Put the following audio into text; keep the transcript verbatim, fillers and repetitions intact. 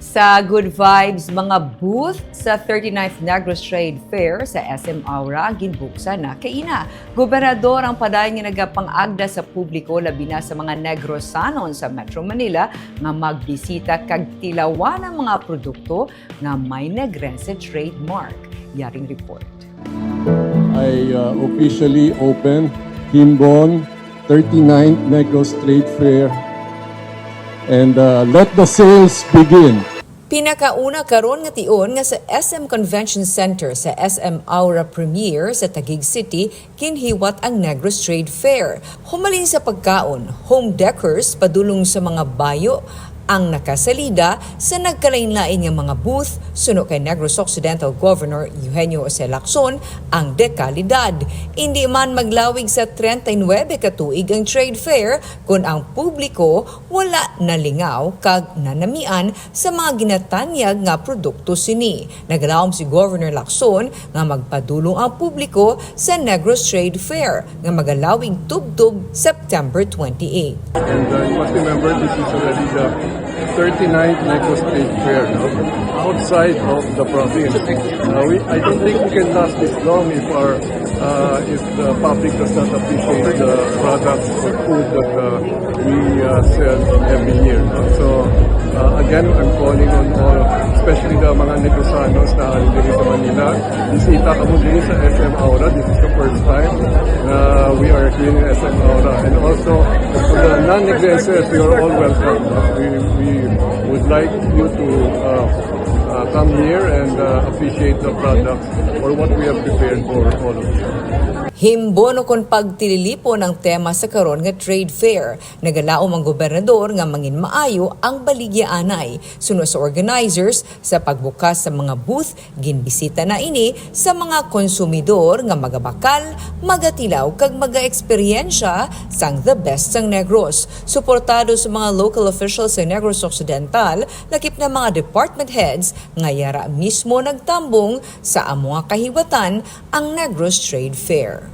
Sa Good Vibes mga booth sa thirty-ninth Negros Trade Fair sa S M Aura, ginbuksan na kaina. Gobernador ang padayon nga nagapangagda sa publiko, labi na sa mga Negrosanon sa Metro Manila, nga magbisita kag tilawan ang mga produkto nga may Negrense trademark. Yaring report. I uh, officially open Himbon thirty-ninth Negros Trade Fair and uh, let the sales begin. Pinakauna karon nga tion nga sa S M Convention Center sa S M Aura Premier sa Taguig City ginhiwat ang Negros Trade Fair. Humalin sa pagkaon, home decors padulong sa mga bayo ang nakasalida sa nagkalainlain nga mga booth suno kay Negros Occidental Governor Eugenio Jose Lacson ang dekalidad. Indi man maglawig sa treinta y nuebe ka tuig ang trade fair kon ang publiko wala nalingaw kag nanamian sa mga ginatanyag nga produkto sini. Naglaom si Governor Lacson nga magpadulong ang publiko sa Negros Trade Fair nga magalawig tubtob September twenty-eight. And uh, you must remember, this is already the thirty-ninth Negros Trade Fair, no? Outside of the province. Uh, we, I don't think we can last this long if our uh, if the public does not appreciate the products or food that uh, we uh, sell every year. No? So uh, again, I'm calling on all, especially the mga Negresanos na diri sa Manila, bisita kamo diri sa S M Aura. This is the first time na we are here in S M Aura. And also, for the non-Negrenses, you are all welcome. No? We, we would like you to uh, uh, come here and uh, appreciate the products or what we have prepared for all of you. Himbon ukon pagtililipon ang tema sa karon nga trade fair. Nagalaom ang gobernador nga mangin maayo ang baligya anay. Suno sa organizers, sa pagbukas sa mga booth, ginbisita na ini sa mga konsumidor nga magabakal, magatilaw kag magaeksperyensya sang the best sang Negros. Suportado sa mga local officials sa Negros Occidental, lakip na mga department heads nga yara mismo nagtambong sa amo nga kahiwatan ang Negros Trade Fair.